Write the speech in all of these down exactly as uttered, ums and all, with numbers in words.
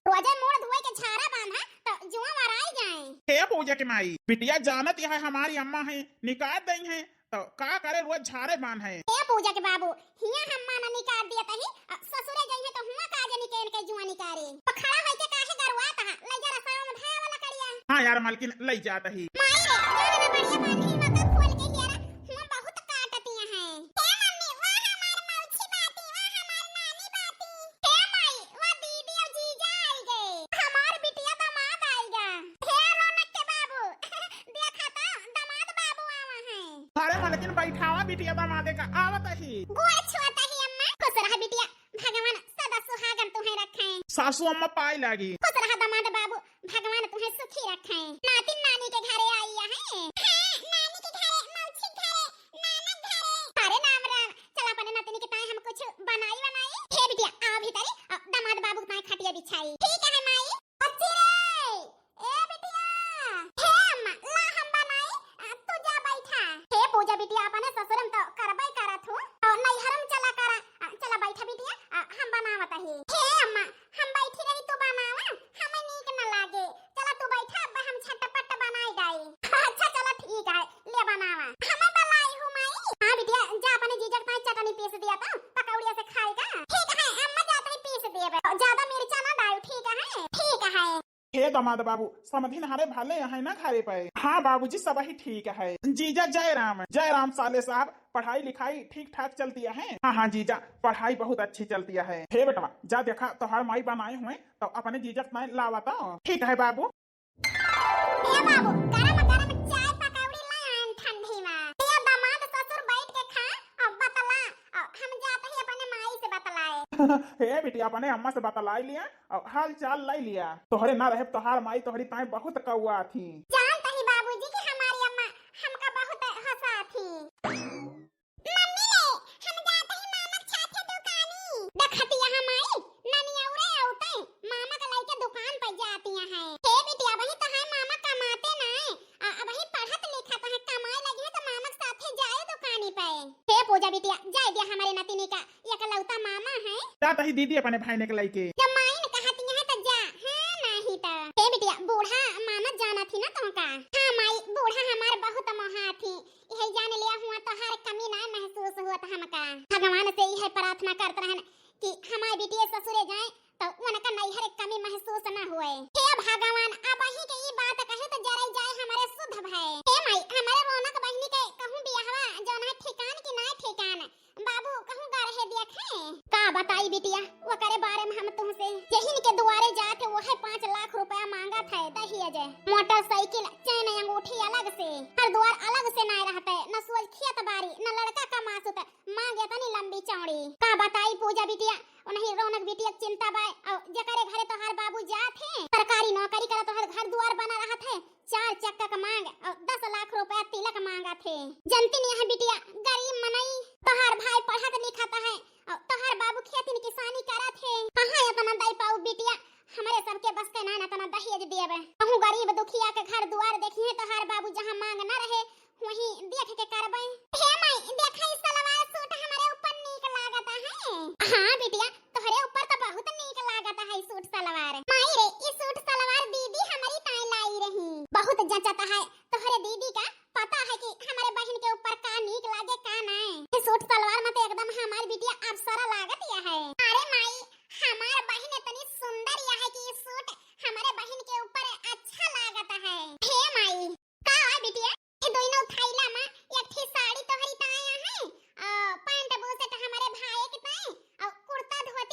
रोजे मूड़ धोए के झारा बांधा तो जुआ मराई जाए। हे पूजा के माई, बिटिया जानत यह हमारी अम्मा है, निकाल दई है, तो का करे रोज झारे बांधे। हे पूजा के बाबू, हिया हम माना निकाल दिया तही, अब ससुरे गई है तो हुआ का जे निकेन के जुआ निकारे। तो खड़ा होई के काहे गरुआ तहा, ले जा रसोई में धाया वाला करिया। हाँ यार मलकिन, ले जात ही। माई रे, जान ना बढ़िया बानी, मत खोल के हियारा, हुआ बहुत काटतिया है। हे मम्मी, वाह हमार मौसी बाती, वाह हमार नानी बाती। हे माई, वाह दीदी और जीजा आई गए। हमार बिटिया दामाद आई गा। हे रौनक के बाबू, देखा तो दामाद बाबू आवा है। अरे मलकिन बैठावा बिटिया दामादे का, आवत ही। गोड़ छुअत ही अम्मा। खुश रहा बिटिया, भगवान सदा सुहागन तुहे रखे। सासू अम्मा पाई लागी। खुश रहा दामाद बाबू, भगवान तुहे सुखी रखे। नातिन नानी के घरे आई है। हाँ, नानी के घरे, मौसी के घरे, नाना के घरे। अरे राम राम, चल अपने नातिन के ताई हम कुछ बनाई बनाई। हे बिटिया, आ भीतरी, आ, दामाद बाबू के ताई खटिया बिछाई। ठीक है माई। बच्ची रे, ए बिटिया, हे अम्मा, ला हम बनाई, आ, तू जा बैठा। हे पूजा बिटिया, अपने ससुर में तो करबे करत हूँ, और नैहर में चला करा। आ, चला बैठा बिटिया, आ, हम बनावत ही। हे अम्मा, हम बैठी रही, तू बनावा, हमें नीक न लागे। चला तू बैठा, अब हम झटपट बनाई डाई। अच्छा चला ठीक है, ले बनावा। हमें बलाई हूँ माई। हाँ बिटिया, जा अपने जीजक ताई चटनी पीस दिया था, पकौड़िया से खाए का। ठीक है अम्मा, जात ही पीस दिए बे। ज्यादा मिर्चा ना डाल, ठीक है? ठीक है। हे दामाद बाबू, समधिन हरे भले है ना घरे पे? हाँ बाबूजी, सब ही ठीक है। जीजा जय राम, जय राम साले साहब, पढ़ाई लिखाई ठीक ठाक चलती है? हाँ हाँ जीजा, पढ़ाई बहुत अच्छी चलती है। हे बेटवा, जा देखा तोहार माई बनाए हुए तो अपने जीजक ताई लावा तो। ठीक है बाबू। ए बाबू, गरम गरम चाय पकौड़ी ले आएन ठंडी में। ए दामाद ससुर बैठ के खा और बतला, और हम जात ही अपने माई से बतलाए। हे बिटिया, अपने अम्मा से बतलाई लिया और हाल चाल लाई लिया। तोहरे ना रहे तोहार माई तोहरी ताई बहुत कौआ थी। जानत ही बाबूजी कि हमारी अम्मा हमका बहुत हंसा थी। मम्मी रे, हम जात ही मामा के साथे दुकानी। देखतिया हमाई, ननियौरे औते मामा के लइके दुकान पे जातिया है। हे बिटिया, अबही तोहार मामा कमाते नाय, आ अबही पढ़त लिखत है, कमाए लगी है तो मामा के साथे जाए दुकानी पे। हे पूजा बिटिया, जाए दिया हमारे नतिनी का, एकलौता मामा है। जात ही दीदी अपने भाई ने के लइके। जब माई ने कहतिया है तो जा, हाँ नहीं तो। हे बिटिया, बूढ़ा मानत जानत ही ना तोहका। हाँ माई, बूढ़ा हमार बहुत मोहा थी, यही जान लिया हुआ तोहार कमी ना महसूस होत हमका। भगवान से यह प्रार्थना करत रहन कि हमार बिटिया ससुरे जाए तो उनका नैहर के कमी महसूस ना होए। हे भगवान, अबही के ई बात कहे तो जरई जाए हमारे सुध भए। हे माई, हमारे रौनक बहिनी के कहूँ बियाहवा जौन है ठिकान कि ना ठिकान, बाबू कहूँ गरहे देखे। का बताई बिटिया, ओकरे बारे में हम तुमसे, यहिन के दुआरे जात है, वह पाँच लाख रुपया मांगत है दहेज, मोटरसाइकिल, चैन, अंगूठी अलग से, घर द्वार अलग से ना रहते, न सोच खेत बारी, न लड़का कमासुत, मांगे तनी लंबी चौड़ी। का बताई पूजा बिटिया, उन्हीं रौनक बिटिया के चिंता बाय, और जेकरे घरे तोहार बाबू जात है, सरकारी नौकरी करत, तोहार घर द्वार बना रहत है, चार चक्का का मांग और दस लाख रुपया तिलक मांगत है। जनती नहीं है बिटिया, गरीब मनई, तोहार भाई पढ़त लिखत है और तोहार बाबू खेती किसानी करत है, कहाँ इतना दे पाऊ बिटिया? हमरे सबके बस के ना इतना दहेज देवे। कहूँ गरीब दुखिया के घर दुआर देखी है तोहार बाबू, जहाँ मांग ना रहे वहीं देख के करबे। हे माई, देखा ई सलवार सूट हमरे ऊपर नीक लागत है। हाँ बिटिया, तोहरे ऊपर तो बहुत नीक लागत है सूट सलवार। माई रे, ई सूट सलवार दीदी हमारी ताई लाई रही, बहुत जचत है, तोहरे दीदी का पता है कि हमारे बहिन के ऊपर का नीक लागे का नाय। ई सूट सलवार में तो एकदम हमार बिटिया अप्सरा लागत या है। अरे माई, हमार बहिन इतनी सुंदर या है कि ई सूट हमारे बहिन के ऊपर अच्छा लागत है। हे माई, का है बिटिया? ई दोनों थैला में एक ठे साड़ी तोहरी ताया है, आ, पैंट बुशर्ट हमारे भाई के ताई, और कुर्ता धोती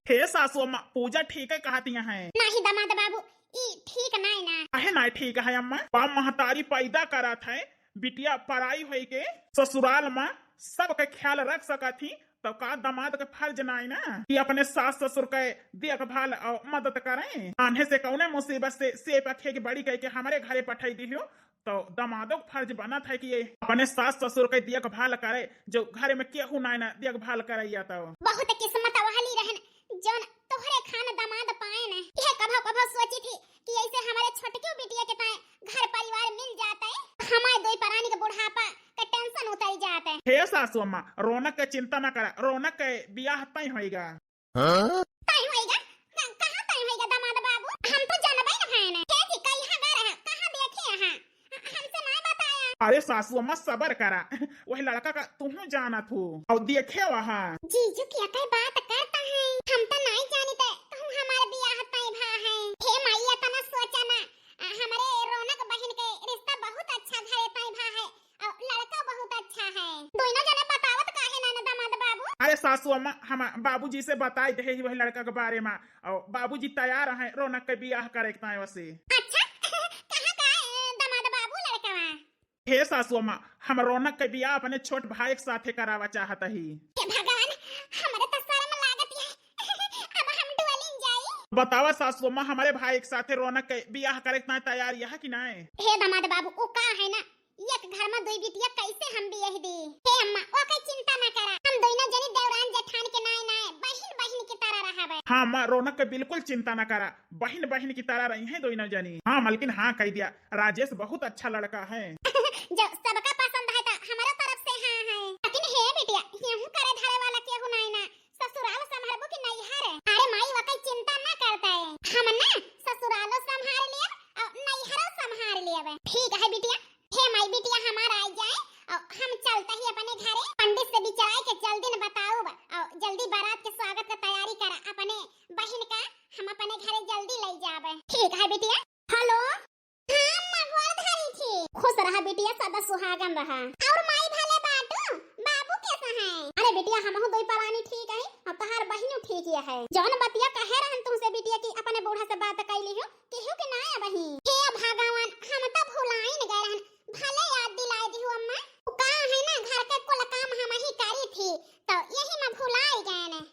हे सासू अम्मा, पूजा ठीक है कहतिया है। नाही दमाद बाबू, ई ठीक नाय ना। अहे नाय ठीक है अम्मा, बाप महतारी पैदा करत है, बिटिया पराई होई के ससुराल में सबके ख्याल रख सकत ही, तो का दमाद के फर्ज नाय ना कि अपने सास ससुर के देखभाल और मदद करें? आन्हे से कौने मुसीबत से सेप अखे के बड़ी कह के हमरे घरे पठाई दिहियो, तो दमादो के फर्ज बनत है कि ये अपने सास ससुर के देखभाल करे, जो घर में केहू नाय ना देखभाल करैया। तो बहुत किस्मत वाली रहन, जौन तोहरे खान दमाद पाए न। यह कभो कभो सोची थी कि ऐसे हमारे छोटकी बिटिया के ताए घर परिवार मिल जाते, हमारे दोई परानी के बुढ़ापा का टेंशन उतर जाते। हे सासू अम्मा, रौनक के चिंता न करा, रौनक के बियाह तय होइगा। हाँ? तय होइगा? क-, कहाँ तय होइगा दमाद बाबू? हम तो जानबे न है न। हे जी, कहिया गा रहा, कहाँ देखे यहाँ? हमसे ना बताया। अरे सासू अम्मा, सबर करा, वही लड़का का तुहू जानत हो और देखे वहा। जीजू की अकई बात करता है, हम तो नहीं जानित कहूँ हमार बियाह तय भा है। हे माई, इतना सोचा ना, आ, हमरे रौनक बहिन के रिश्ता बहुत अच्छा घरे तय भा है और लड़का बहुत अच्छा है। दोनों जने बतावत काहे ना न दमाद बाबू? अरे सासू अम्मा, हम बाबूजी से बताई दे ही वही लड़का के बारे में, और बाबूजी तैयार हैं रौनक के बियाह करे के ताए वसे। अच्छा, कहाँ का है दमाद बाबू लड़कवा? हे सासू अम्मा, हम रौनक के बियाह अपने छोट भाई के साथे करावा चाहत ही। हे भगवान, हमरे तो शर्म लागत है। अब हम डोलिन जाई। बतावा सासू अम्मा, हमारे भाई के साथे रौनक के बियाह करे के ताए तैयार यह कि नाय? हे दमाद बाबू, उ का है ना, एक घर में दुई बिटिया कैसे हम बियाह दी? हे अम्मा, ओके चिंता ना करा, हम दोनों जनी देवरान जेठान के नाय नाय बहिन बहिन की तरह रहबे। हाँ अम्मा, रौनक के बिल्कुल चिंता ना करा, बहिन बहिन की तरह रही हैं दोनों जनी। हाँ मलकिन, हाँ कह दिया, राजेश बहुत अच्छा लड़का है। जब सबका पसंद है तो हमारे तरफ से हाँ है। लेकिन हे बिटिया, यहू करे धरे वाला केहू नाय ना, ससुराल संभालबू कि नैहर? अरे माई, वकई चिंता ना करता है, हम ना ससुरालो संभाल लेब और नैहरो संभाल लेब। ठीक है बिटिया, हे माई, बिटिया हमार आ जाए और हम चलता ही अपने घरे। पंडित से बिचार के जल्दी न बताऊब और जल्दी बारात के स्वागत का तैयारी करा अपने बहिन का, हम अपने घरे जल्दी ले जाब। ठीक है बिटिया। हेलो। हाँ अम्मा, गोड़ धरी थी। खुश रहा बिटिया, सदा सुहागन रहा। और माई भले बाटू, बाबू कैसा है? अरे बिटिया, हमहू दोई परानी ठीक है, और तहार बहिनू ठीक ये है। जौन बतिया कहे रहन तुमसे बिटिया कि अपने बूढ़ा से बात कैली हो, केहू के ना अबही। हे भगवान, हम तो भुलाइन गए रहन, भले याद दिलाए दिहु अम्मा। उ का है ना, घर के कुल काम हम ही करी थी, तो यही में भुलाए गए न।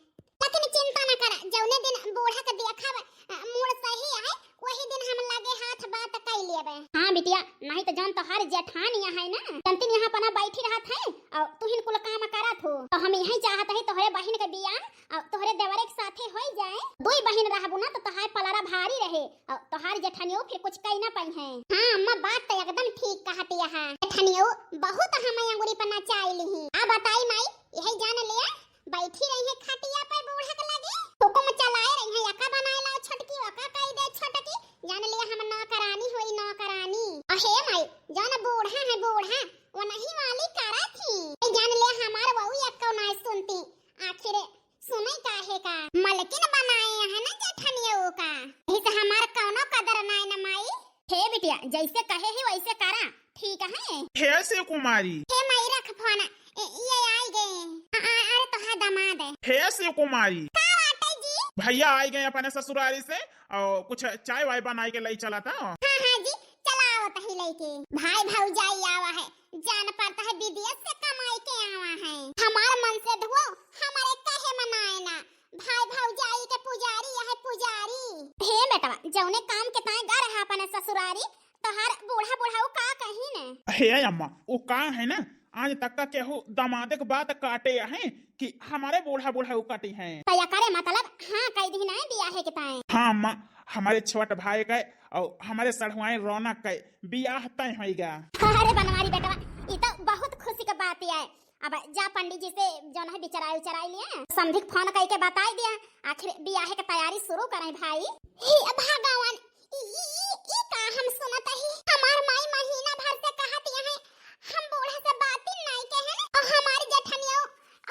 लेकिन चिंता न करा, जौने दिन बूढ़ा के देखब, अ, मूड सही है, वही दिन हम लगे हाथ बात कई लेबे। हाँ बिटिया, नहीं तो जौन तोहार जेठान यहाँ है ना, जौन दिन यहाँ अपना बैठी रहत है और तुहिन कुल काम करत हो, तो हम यही चाहत है तोहरे बहिन के बियाह और तोहरे देवरे के साथे होई जाए। दुई बहिन रहबू ना तो तोहार पलरा भारी रहे और तोहार जेठनियो फिर कुछ कही ना पाई है। हाँ अम्मा, बात तो एकदम ठीक कहती है। जेठनियो बहुत हमें अंगुरी पर नचाई ली। आ बताई माई, यही जान लिया, बैठी रही है खटिया पर बूढ़ा के लगे, हुकुम चलाए रही है, यका बनाए लाओ छोटकी, वका कही दे छोटकी, जान लिया हम नौकरानी होई नौकरानी। अहे माई, जौन बूढ़ा है बूढ़ा, वो नहीं वाली करा थी, जान लिया हमार वहू यक्को ना सुनती। आखिर सुने काहे का? मलकिन बनाए हैं ना जेठनिया का, यही से हमार कौनो कदर नाय न माई। हे बिटिया, जैसे कहे ही वैसे करा, ठीक है? हे शिव कुमारी। हे माई, रख फोन, ए, ये आई गए। आ, आ, अरे तो हाँ दमाद है। हे शिव कुमारी। का बाटे जी? भैया आई गए अपने ससुरारी से और कुछ चाय वाय बनाए के लई चला था। हाँ, हाँ जी, चलाओ तही लइके। भाई भौजाई आवा है, जान पड़ता है विदेश से कमाई के आवा है। हमार मन से धुओ, हमारे कहे मनाए ना, भाई भौजाई के पुजारी यह पुजारी। हे बेटवा, जौने काम के ताए गा रहा अपने ससुरारी, तोहार बूढ़ा बुढ़ाऊ का कही ने? हे अम्मा, वो का है ना, आज तक का केहू दमादे के बात काटे है कि हमारे बूढ़ा बुढ़ाऊ काटी है। तो एकरे मतलब हाँ कह दी ना बियाहे के ताए। हाँ अम्मा, हमारे छोट भाई के और हमारे सढ़ुआई रौनक के बियाह तय होइगा। अरे बनवारी बेटवा, ई तो बहुत खुशी के बात है। अब जा पंडित जी से जौन है बिचराई उचराई लिया, समधिक फोन कई के बताई दिया, आखिर बियाहे के तैयारी शुरू करें भाई। हे भगवान, ई, ई, ई, ई का हम सुनत ही? हमार माई महीना भर से कहत यहे, हम बूढ़ा से बात ही नहीं कहे, और हमारी जेठनियो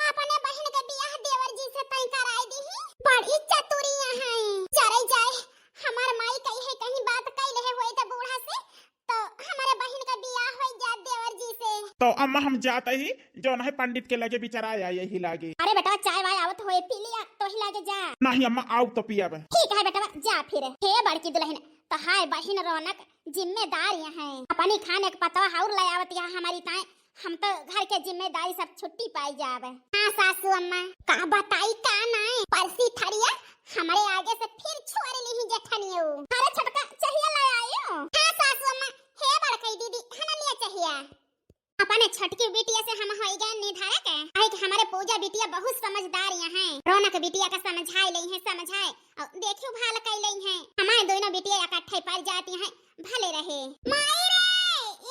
अपने बहन के बियाह देवर जी से तय कराई दी ही। बड़ी चतुरिया है, चले जाए, हमार माई कही है कहीं बात कई लेहे होई त बूढ़ा से, तो हमारे बहन का बियाह हो जात देवर जी से। तो अम्मा हम जात ही, जौन है पंडित के लगे बिचराए आई यही लागे। अरे बेटा, चाय वाय आवत होए, पी लिया तो पी लागे जा। नहीं अम्मा, आउब तो पियब। ठीक है बेटवा, जा फिर। हे बड़की दुलहिन, तोहार बहिन रौनक जिम्मेदार यहाँ है। अपनी खाने के पतवा और ले आवत यहाँ हमरी ताए। हम तो घर के जिम्मेदारी सब छुट्टी पाई जाब। हाँ सासू अम्मा। का बताई का नाय, परसी थरिया हमरे आगे से फिर छोड़ ली जेठनियो। अरे छोटका, चहिया ले आयो। हाँ सासू अम्मा। हे बड़कई दीदी, हमें लिया चहिया। अपने छोटकी बिटिया से हम होई गए निधारक, काहे कि हमरे पूजा बिटिया बहुत समझदार यहाँ है। रौनक बिटिया का समझाई लई है, समझाए और देखियो भाल कई लई है। हमारे दोनों बिटिया इकट्ठे पड़ जाती हैं, भले रहे। माई रे,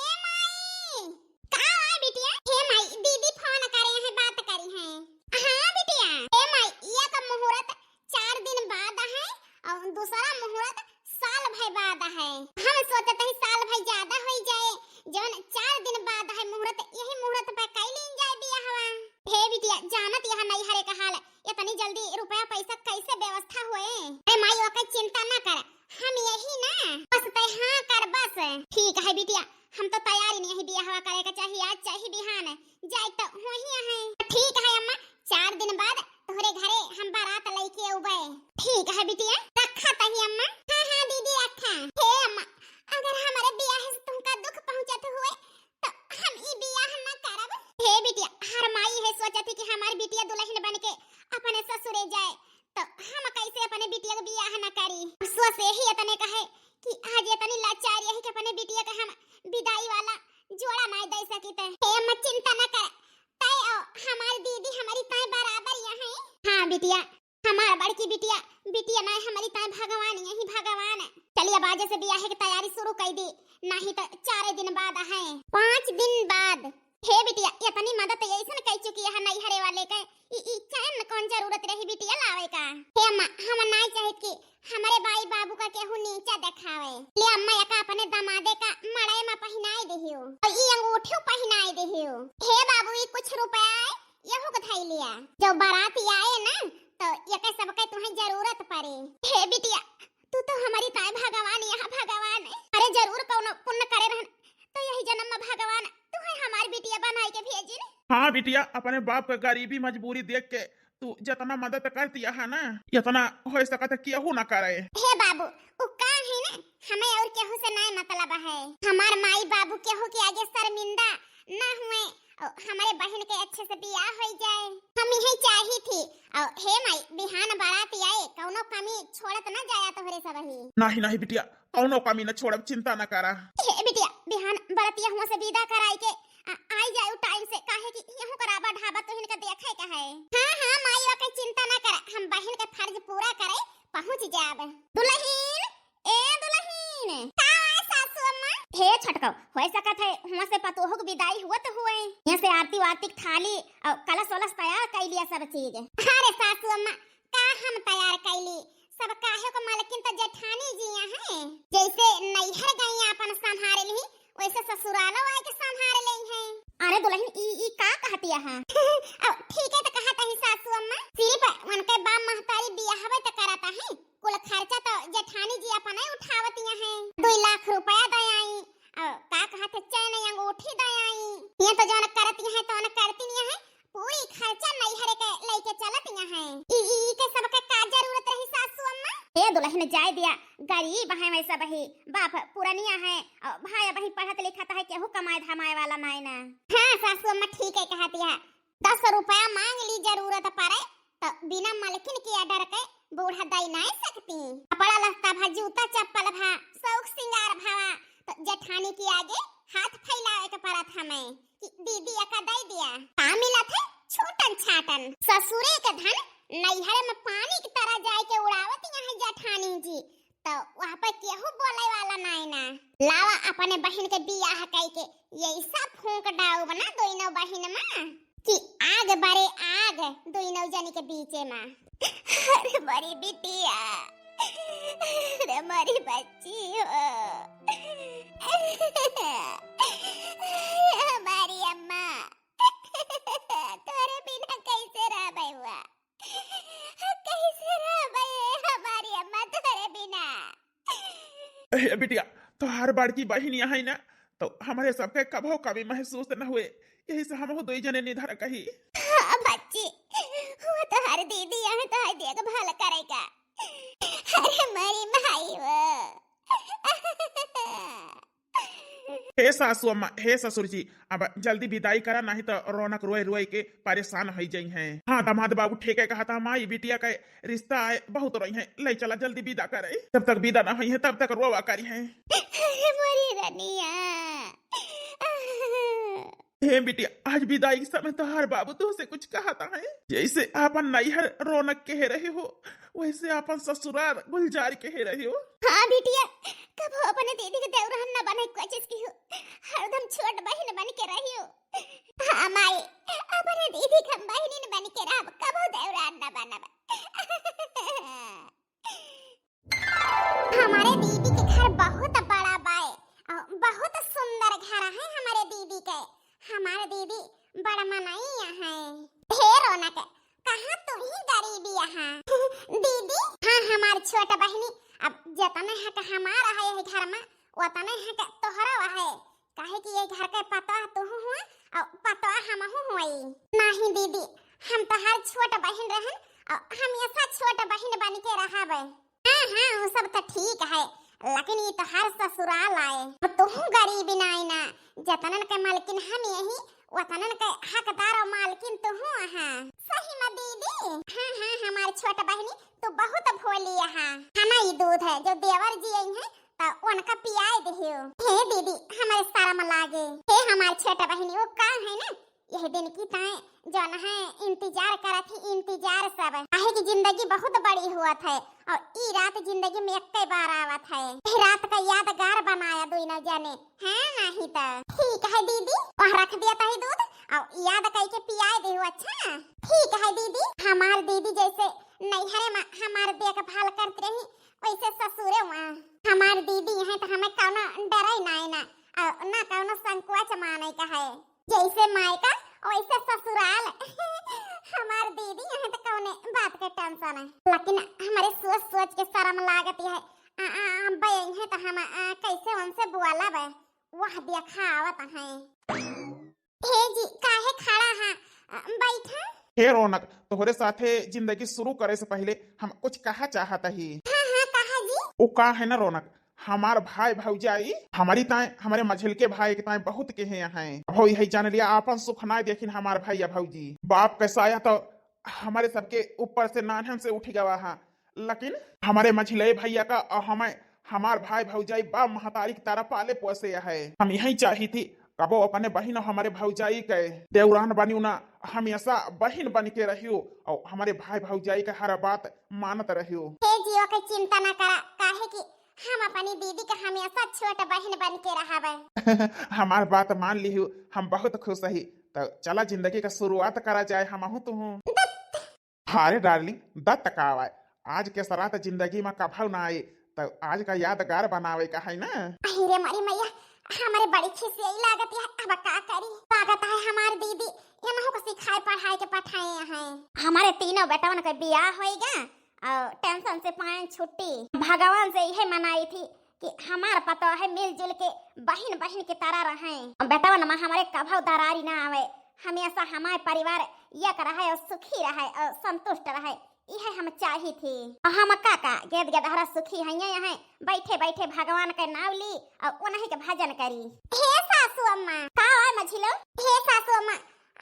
ए माई। का है बिटिया? हे माई, दीदी फोन करे हैं, बात करी हैं। हाँ बिटिया। हे माई, एक मुहूर्त चार दिन बाद है और दूसरा मुहूर्त साल भर बाद है। हम सोचत ही साल भर ज्यादा होई जाए, जौन चार दिन बाद है मुहूर्त, यही मुहूर्त पे कई लीन जाए बियाहवा। हे बिटिया, जानत यहाँ नैहरे का हाल, इतनी जल्दी रुपया पैसा कैसे व्यवस्था होए? अरे माई, ओकर चिंता ना कर, हम यही ना, बस तै हाँ कर बस। ठीक है बिटिया, हम तो तैयार ही नहीं है, बियाहवा करे का चाही आज, चाही बिहान, जाए तो होही है। ठीक है अम्मा, चार दिन बाद तोहरे घरे हम बारात लेके अउबे। ठीक है बिटिया, रखा तही अम्मा। हाँ हाँ दीदी रखा। हे अम्मा, अगर हमारे बियाह से तुमका दुख पहुँचत हुए तो हम ई बियाह न करब। हे बिटिया, हर माई है सोचत ही कि हमार बिटिया दुलहिन बन के अपने ससुरे जाए, तो हम कैसे अपने बिटिया के बियाह न करी। अफसोस यही इतने कहे कि आज इतनी लाचार यही कि अपने बिटिया के हम विदाई वाला जोड़ा नाय दे सकित। हे अम्मा चिंता न कर, तय और हमार दीदी हमारी ताए बराबर यहाँ है। हाँ बिटिया, हमार बड़की बिटिया, बिटिया नाय हमारी ताए भगवान यही भगवान। चलिए बाजे से बियाह की तैयारी शुरू कर दी, नहीं तो चार दिन बाद है। पाँच दिन बाद। हे बिटिया, इतनी मदद ऐसन कह चुकी है नैहरे वाले के, ई, ई चैन कौन जरूरत रही बिटिया लावे का? हे अम्मा, हम नाय चाहित कि हमरे माई बाबू का केहू नीचा देखावे। ले अम्मा, एका अपने दमादे का मड़ई में पहिनाए दिहियो, और ई अंगूठियो पहिनाए दिहियो। हे बाबू, ई कुछ रुपया है, यहू के धई लिया। जब बारात आए ना, तो एके सबके तुम्हें जरूरत पड़े। हे बिटिया, तू तो हमारी ताए भगवान यहाँ भगवान है। अरे जरूर कौनो पुण्य करे रहन, तो यही जन्म में भगवान तुम्हें हमार बिटिया बनाए के भेजिन। हाँ बिटिया, अपने बाप का गरीबी मजबूरी देख के तू जितना मदद कर दिया है ना, इतना हो सकत है केहू ना करे। हे बाबू, उ का है ना, हमें और केहू से नाय मतलब है। हमार माई बाबू केहू के आगे शर्मिंदा ना हुए, और हमारे बहन के अच्छे से बियाह हो जाए, हम यही चाही थी। और हे माई, बिहान बारात आए, कौनो कमी छोड़त ना जाया तोहरे सबही। नहीं नहीं बिटिया, कौनो कमी न छोड़ब, चिंता न करा। हे बिटिया, बिहान बरतिया हुआ से विदा कराई के आ, आई जाए टाइम से, काहे कि यहू कराबा ढाबा तो इनका देखे का है। हाँ हाँ माई, ओके चिंता ना कर, हम बहन के फर्ज पूरा करे पहुँच जाब। दुलहिन, ए दुलहिन। का है सासू अम्मा? हे छटकौ, हो सकत है हुआ से पतोह के विदाई हुआ तो हुए, यहाँ से आरती वारती थाली और कलश वलश तैयार कर लिया सब चीज। अरे सासू अम्मा, का हम तैयार कैली, सब काहे को मालकिन तो जेठानी जी हैं। जैसे नैहर गई अपन संभाल ली, वैसे ससुरालो आए के संभाल ले हैं। अरे दुलहिन, ई ई का कहतिया है? अब ठीक है तो कहत ही सासू अम्मा, सिर्फ उनके बाप महतारी बियाहवे तो करत है, कुल खर्चा तो जेठानी जी अपने उठावतिया हैं। दो लाख रुपया दे आई, और का कहत है, चैन अंगूठी दे आई। ये तो जौन करती हैं तो करती नहीं है, पूरी खर्चा नैहरे के लेके चलत यहाँ है। ई, ई, ई के सबके का जरूरत रही सासू अम्मा? ए दुलहिन जाए दिया, गरीब हैं वैसे बही, बाप पुरनिया है, और भाई बही पढ़त लिखत है, केहू कमाए धमाए वाला नाय ना। हाँ सासू अम्मा ठीक है कहतिया, दस रुपया मांग ली जरूरत पड़े तो बिना मलकिन के order के बूढ़ा दई नाय सकती। कपड़ा लत्ता भा जूता चप्पल भा शौक सिंगार भवा तो जेठानी के आगे हाथ फैलावे के पड़त हमें। कि दीदी एका दई दिया। का मिलत है? छूटन छाटन। ससुरे के धन नैहरे में पानी की तरह जाए के उड़ावत यहाँ जेठानी जी, तो वहाँ पर केहू बोले वाला नाय ना। लावा अपने बहिन के बियाह कई के यही सब फूंक डाउब ना दोनों बहिन में कि आग बरे आग दोनों जनी के बीचे में। अरे मोरी बिटिया, अरे मोरी बच्ची हो, हमारी अम्मा, तोरे बिना कैसे रहबे हुआ, कैसे रहबे हमारी अम्मा तोरे बिना? ए बिटिया, तोहार बड़की बहिन यहाँ है ना, तो हमरे सबके कभो कमी महसूस न हुए, यही से हम दो जने निधर कही। हाँ बच्ची, वो तोहार दीदी यहाँ तो है, देखभाल करेगा। अरे मरी माई वो। हे सासू अम्मा, हे ससुर जी, अब जल्दी विदाई करा, नहीं तो रौनक रोए रोए के परेशान हो जाई हैं। हाँ दमाद बाबू, ठीक है कहत है माई, बिटिया का रिश्ता आए, बहुत रोई हैं, ले चला जल्दी विदा करे। जब तक विदा ना होई हैं तब तक रोवा करी हैं। अरे मोरी रनिया। हे बिटिया, आज विदाई के समय तोहार बाबू तोहसे कुछ कहत है, जैसे आपन नैहर रौनक कहे रहे हो, वैसे आपन ससुराल गुलजार कहे रहे हो। हाँ बिटिया, कबो अपने दीदी के देवरान न बने के कोशिश किहो, हरदम छोट बहिन बन के रहियो। हाँ माई, अपने दीदी के हम बहिनिन बन के रहब, कबो देवरान न बनब। हमारे दीदी के घर बहुत बड़ा बाए और बहुत सुंदर घर है हमारे दीदी के। हमारे दीदी बड़ मनई है। हे रौनक, कहाँ तू ही गरीबी यहाँ? दीदी, हाँ हमार छोट बहिनी, अब जतने हक हमार है यही घर में, उतने हक तोहरो है। काहे कि ये घर के पतोह तुहू हुआ और पतोह हमहू हुई। नहीं दीदी, हम तोहार छोट बहिन रहन और हमेशा छोट बहिन बन के रहबे। हाँ, हाँ, वो सब तो ठीक है, लेकिन ये तोहार ससुराल आए। अब तुहू गरीब नाई ना, जतनन के मालकिन हम यही, वतनन के हकदार और मालकिन तुहू अहा। सही में दीदी? हाँ, हाँ, हमार छोट बहिनी, तू बहुत भोली अहा। हमार ई दूध है, जो देवर जी आई है, त उनका पियाए दिहियो। हे दीदी, हमारे शरम लागे। हे हमार छोट बहिनी, वो का है ना, यह दिन की ताए जौन है इंतजार करत ही, इंतजार सब। काहे कि जिंदगी बहुत बड़ी हुआ है और ई रात जिंदगी में एक बार आवत है। यह रात का यादगार बनाया दोनों जने। हाँ, नहीं तो। ठीक है दीदी, वहाँ रख दिया ताही दूध और याद कई के पियाए दे हो। अच्छा, ठीक है दीदी। हमार दीदी जैसे नैहरे में हमार देखभाल करत रही, वैसे ससुरे में। हमार दीदी है तो हमें कौनो डरे ना है ना, और ना कौनो संकोच माने का है। जैसे मायका वैसे ससुराल। हमार दीदी यहाँ तो कौने बात के टेंशन है, लेकिन हमारे सोच सोच के शर्म लागत है। आ, आ, आ, बे है तो हम आ, कैसे उनसे बोलब? वह देखा आवत है। हे जी, काहे खड़ा है? आ, बैठा। हे रौनक, तोहरे साथे जिंदगी शुरू करे से पहले हम कुछ कहा चाहत ही। हाँ, हाँ, कहा जी। वो का है ना रौनक, हमार भाई भौजाई हमारी ताए, हमारे मझिलके भाई के ताए बहुत केहे हैं। अब यही जान लिया, आपन सुख ना देखिन हमार भैया भौजी। बाप के साया तो हमारे सबके ऊपर से नान्हन से उठ गवा है, लेकिन हमारे मझिले भैया का और हमें, हमार भाई भौजाई बाप महतारी की तरह पाले पोसे है। हम यही चाही थी कबो अपने बहिन और हमारे भौजाई के देवरान बनियो ना, हमेशा बहिन बन के रहियो और हमारे भाई भौजाई के हर बात मानत रहियो। हे जियो के चिंता ना करा, काहे कि हम अपनी दीदी के हमेशा छोट बहिन बन के रहबे। हमार बात मान लिहू, हम बहुत खुश ही। तो चला जिंदगी का शुरुआत करा जाए, हमहू तुहू। अरे डार्लिंग, दत्त का आवे, आज के सरात जिंदगी में कभू ना आए, तो आज का यादगार बनावे का है ना। अरे रे मरी मैया, हमारे बड़ी खिसियाई लागत है, अब का करी? लागत है हमार दीदी एनहू को सिखाए पढ़ाए के पठाए हैं। हमारे तीनों बेटवन के बियाह होइगा और टेंशन से पाएं छुट्टी। भगवान से यह मनाई थी कि हमार पतोह है मिलजुल के बहिन बहिन की तरह रहें। बेटवन में हमारे कभू दरारी ना आवे, हमेशा हमार परिवार एक रहे और सुखी रहे और संतुष्ट रहे, यह हम चाही थी। और हम का का गेद गेदहरा सुखी हैं, यहाँ बैठे बैठे भगवान के नाव ली और उन्हीं के भजन करी। हे सासू अम्मा। का है मझिलो? हे सासू अम्मा,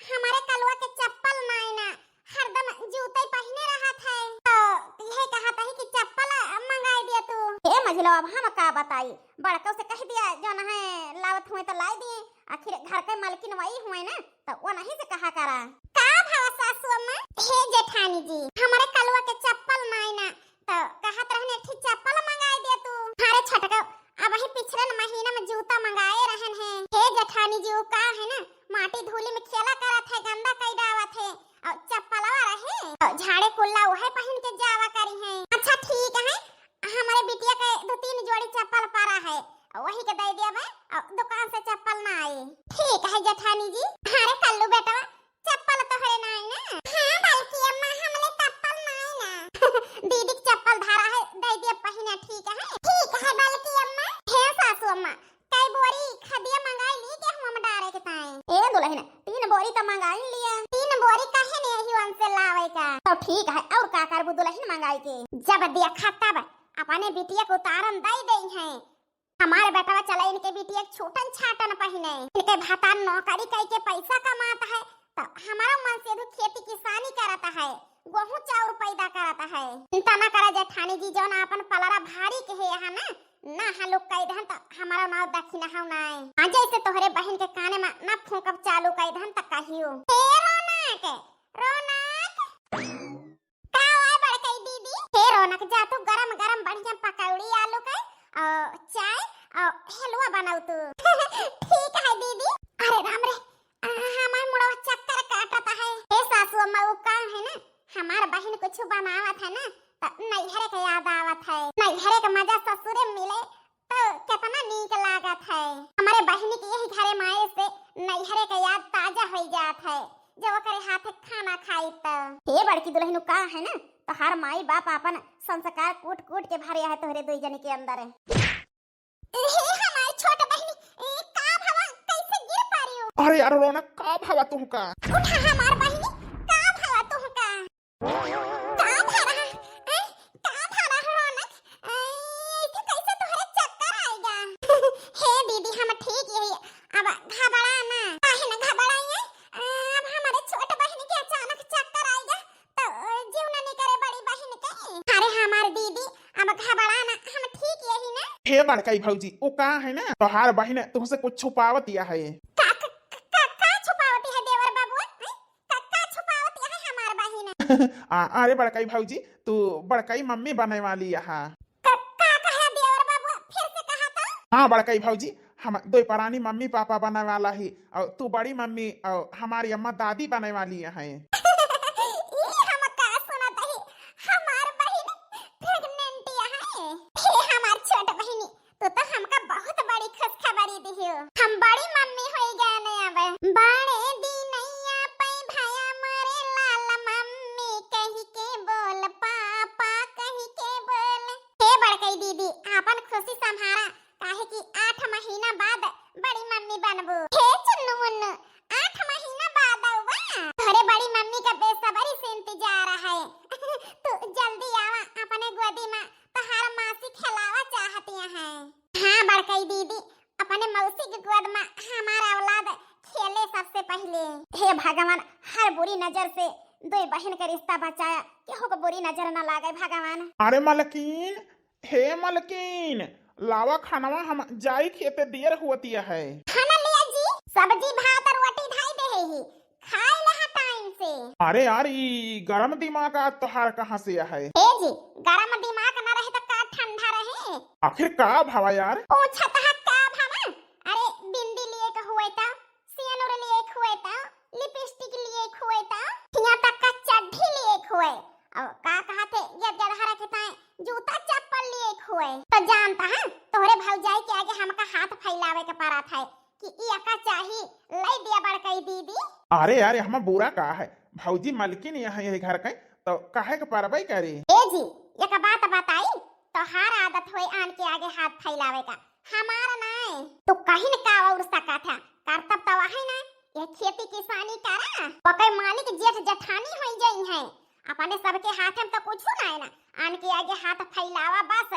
हमारे कलुआ के चप्पल नाई ना, हरदम जूते पहिने रहत है, तो यह कहत है कि चप्पल मंगाई दिया तू। हे मझिलो, अब हम का बताई, बड़कऊ से कह दिया, जौन है लावत हुए तो लाई दिए, आखिर घर के मालकिन वही हुए ना, तो वो नहीं से कहा करा। का भवा सासू अम्मा? हे जेठानी जी, हमारे कलुआ के चप्पल नाई ना, तो कहत रहने, "ठीक चप्पल मंगाई दे तू।" अरे छोटका, अब ही पिछले न महीना में जूता मंगाए रहन है। हे जेठानी जी, वो का है ना, माटी धूली में खेला करत है, गंदा कई डावत है, और चप्पलवा रहे, और झाड़े कुल्ला वही पहन के जावा करी है। अच्छा ठीक है, हमारे बिटिया के दो तीन जोड़ी चप्पल पड़ा है, वही के दे देबे, और दुकान से चप्पल ना आई। ठीक है जेठानी जी। अरे कल्लू बेटवा, चप्पल तोहरे नाई ना? हाँ बल्कि अम्मा, हमले चप्पल नाई ना। दीदी के चप्पल धरा है, दे दिया पहिने, ठीक है? ठीक है बल्कि अम्मा। हे सासू अम्मा, कई बोरी खदिया मंगाई ली के हम डारे के ताई? ए दुल्हन, तीन बोरी तो मंगाई लिया। तीन बोरी काहे नहीं आई उनसे लावे का? तो ठीक है, और का करबू दुल्हन? आई के जब देखा तब अपने बिटिया के उतारन दई देई हैं। हमार बेटवा चला इनके बिटिया के छूटन छाटन पहिने, इनके भतार नौकरी कई के पैसा कमात है, तो हमारा मन से खेती किसानी करत है, गेहूं चाउर पैदा करत है। चिंता ना करा जेठानी जी, जौन आपन पलरा भारी के है यहाँ ना, ना हलुक कई दहन तो हमारा नाव दखिना हौ नाय। हाँ, जैसे तोहरे बहिन के काने में ना फूंकब चालू कई दहन तो कहियो, "हे रौनक, रौनक।" का हुआ बड़कई दीदी? हे रौनक, जा तू गरम गरम बढ़िया पकौड़ी आलू के और चाय और हलवा बनाऊ तू। ठीक है दीदी। अरे राम रे, आ, हमार मुड़वा चक्कर काटत है। हे सासू अम्मा, वो का है ना, हमार बहिन कुछ बनावत है ना, तो नैहरे के याद आवत है। नैहरे के मजा ससुरे में मिले तो कितना नीक लागत है। हमारे बहिन के यही घरे माए से नैहरे के याद ताजा हो जात है, जब ओकरे हाथे खाना खाई तो। हे बड़की दुल्हन, का है ना, तोहार माई बाप आपन संस्कार कूट कूट के भरे है तोहरे दुई जने के अंदर। हे हमार छोट बहिनी, ए, का भवा, कैसे गिर पड़ी हो? अरे यार रौनक, का भवा तुहका? उठा हमार बहिनी, का भवा तुहका? का भवा, ए, का भवा रौनक? ए, ऐसे कैसे तोहरे चक्कर आएगा? हे दीदी, हम ठीक यही, अब घबरा ना। काहे ना घबराई है? अब हमारे छोट बहिनी के अचानक चक्कर आएगा, तो जीव ना निकरे बड़ी बहिन के। अरे हमार दीदी, अब घबरा ना, हम ठीक यही ना। हे बड़काई भौजी, वो का है ना, तोहार बहिन तुमसे कुछ छुपावत या है। का, का, का, का छुपावत है देवर बाबू? हैं? का, का छुपावत या है हमार बहिन? आ, अरे बड़काई भौजी, तू बड़काई मम्मी बने वाली यहाँ। का, का कहा देवर बाबू? फिर से कहा तो। हाँ बड़काई भौजी, हम दो परानी मम्मी पापा बने वाला ही, और तू बड़ी मम्मी और हमारी अम्मा दादी बने वाली है। ई हम का सुनत ही, हमार बहिन pregnant है। हे हमार छोट बहिनी, तू तो हमका बहुत बड़ी खुशखबरी दिहियो। हम बड़ी मम्मी होई गए ने अब। बड़े दिनैया पे भया मोरे लाल, मम्मी कही के बोल, पापा कही के बोल। हे बड़कई दीदी, आपन खुशी संभारा, काहे कि आठ महीना बाद बड़ी मम्मी बनबू। हे चुन्नू मुन्नू, आठ महीना बाद आउबा? तोहरे बड़ी मम्मी का बेसब्री से इंतजार है। तू जल्दी आवा, अपने गोदी में तोहार मासी खेलावा चाहती हैं। हाँ बड़कई दीदी, अपने मौसी के गोद में हमारा औलाद खेले सबसे पहले। हे भगवान, हर बुरी नजर से दो बहन के रिश्ता बचाया, केहू को बुरी नजर ना लागे भगवान। अरे मलकिन, हे मलकिन, लावा खानवा, हम जाई खेते, देर होती है। खाना लिया जी, सब्जी भात और रोटी धाई दे है ही, खाए लहा टाइम से। अरे यार, ई गरम दिमाग आज तोहार कहाँ से है? ए जी, गरम दिमाग ना रहे तो का ठंडा रहे? आखिर का भावा यार? पूछत है का भावा? अरे बिंदी लिए के हुए तो, सियनुर लिए के हुए तो, लिपस्टिक लिए के हुए तो, यहाँ तक का चड्ढी लिए के हुए। और का कहत है, ये गदहरा के ताए जूता चप्पल लिए के हुए। तो जानता है, तोहरे भौजाई के आगे हमका हाथ फैलावे के पड़त है कि ई अका चाही, लई दिया बड़कई दीदी। अरे यार, हमें बुरा का है, भौजी मलकिन यहाँ यही घर के, तो काहे के परबई करी। ए जी, एक बात बताई, तोहार आदत होए आन के आगे हाथ फैलावे का, हमार नाय। तो कहीं न का और सकत है, करतब तो वही ना, ये खेती किसानी करा, ओके मालिक जेठ जेठानी होई जाई है, अपने सबके हाथ में तो कुछ ना है ना, आन के आगे हाथ फैलावा बस।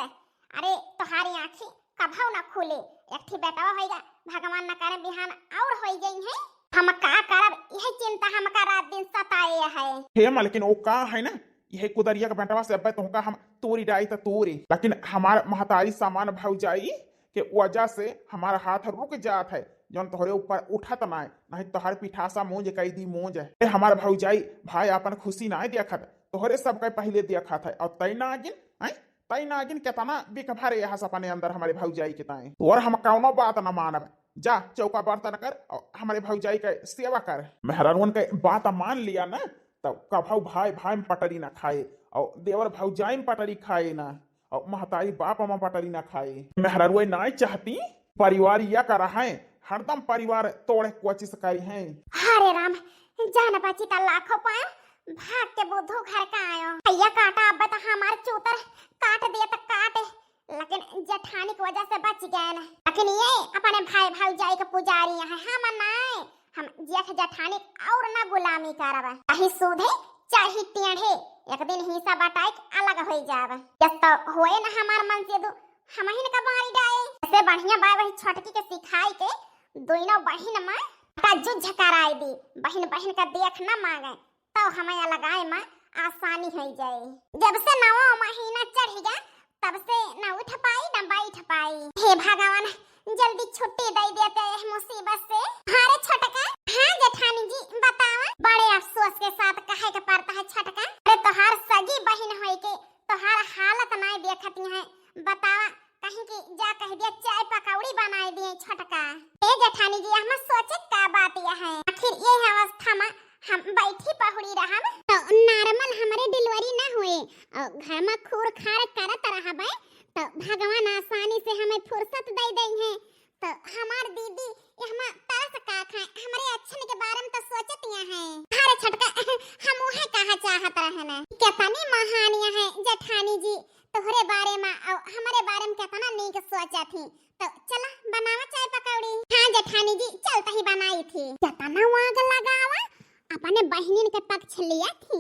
अरे तोहारी आँखी कभौ ना खुले, एक ठी बेटवा होइगा, भगवान न करे बिहान और होई जाई है। हम का करब, यह चिंता हमका रात दिन सताए है। हे मलकिन, वो का है ना, यह कुदरिया के बेटवा से अब्बे तोहका हम तोरी डाई त तोरी, लेकिन हमार महतारी समान भौजाई के वजह से हमार हाथ रुक जात है, जौन तोहरे ऊपर उठत ना है, नहीं तोहर पिठासा मूंज कई दी मूंज है। ए, हमार भौजाई भाई अपन खुशी ना देखत, तोहरे सबके पहले देखत है। और तई नागिन, हैं? तई नागिन केतना बिख भरे हस अपने अंदर हमरे भौजाई के ताई। तोर हम कौनो बात न मानब। जा चौका बर्तन कर और हमरे भौजाई के सेवा कर। मेहरारुअन के बात मान लिया ना, तब कभौ भाई भाई में पटरी ना खाए और देवर भौजाई में पटरी खाए ना और महतारी बाप में पटरी ना खाए। मेहरारुआ नाई चाहती परिवार या करा है, हरदम परिवार तोड़े कोशिश करी है। हरे राम, जान बची त लाखों पाए, भाग के बुद्धू घर का आयो। भैया काटा, अब त हमार चूतर काट दिया त काटे, लेकिन जेठानी की वजह से बच गए न। लेकिन ये अपने भाई भौजाई के पुजारी हैं, हम नाय, हम जेठ जेठानी और ना गुलामी करब। चाहे सूधे, चाहे टेढ़े, एक दिन हिस्सा बटाई के अलग होई जाब। जब तो होए ना हमार मन से दू, हमहिन का मारी डाए। ऐसे बढ़िया बाय वही छोटकी के सिखाई के दोनों बहिन में का जुझ कराई दी, बहिन बहिन का देख ना मांगे, तो हमें अलगाए में आसानी होई जाए। जब से नवा महीना चढ़ गया, तब से न उठ पाई न बैठ पाई। हे भगवान, जल्दी छुट्टी दे देते इस मुसीबत से। हाँ रे छोटका। हाँ जेठानी जी, बतावा। बड़े अफसोस के साथ कहे के पड़ता है छोटका। अरे तोहार सगी बहिन होई के तोहार हालत नाय देखती है। बतावा, कहीं कि जा कह दिया चाय पकौड़ी बनाए दिए छोटका। ए जेठानी जी, हम सोचे का बात यह है, आखिर ये अवस्था में हम बैठी पहुड़ी रहब। तो normal हमरे delivery ना हुए और घर में खूर खार करत रहबे, तो भगवान आसानी से हमें फुर्सत दे दे हैं। तो हमार दीदी, ये हम तरस का खाए, हमरे अच्छन के बारे में तो सोचतिया हैं। अरे छोटका, हम उहे कहा चाहत रहे न, कितनी महानिया है जेठानी जी, तोहरे बारे में और हमरे बारे में कितना नीक सोचत ही। तो चला बनावा चाय पकौड़ी। हाँ जेठानी जी, चलता ही बनाई थी। कितना आग लगावा, अपने बहिनिन के पक्ष लिया थी।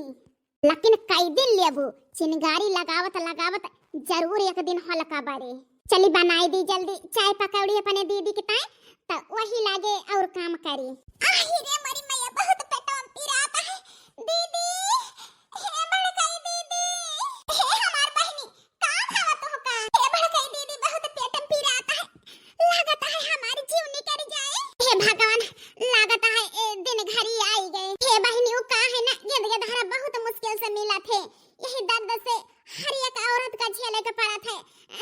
लेकिन कई दिन लेबू, चिनगारी लगावत लगावत जरूर एक दिन हल्का बरे। चली बनाई दी जल्दी चाय पकौड़ी अपने दीदी के ताई, त वही लागे और काम करी। आही रे मरी मैया, बहुत पेटवा में पिरात है दीदी। हे बड़काई दीदी, हे हमार बहिनी, का भवा तोहका? हे बड़काई दीदी, बहुत पेट में पिरात है, लागत है हमार जीव निकल जाए। हे भगवान, लागत है ए दिन घड़ी आई गए। हे बहिनी, वो का है ना, ये, ये धारा बहुत मुश्किल से मिला थे, यही दर्द से हर एक औरत का झेले के पड़त है।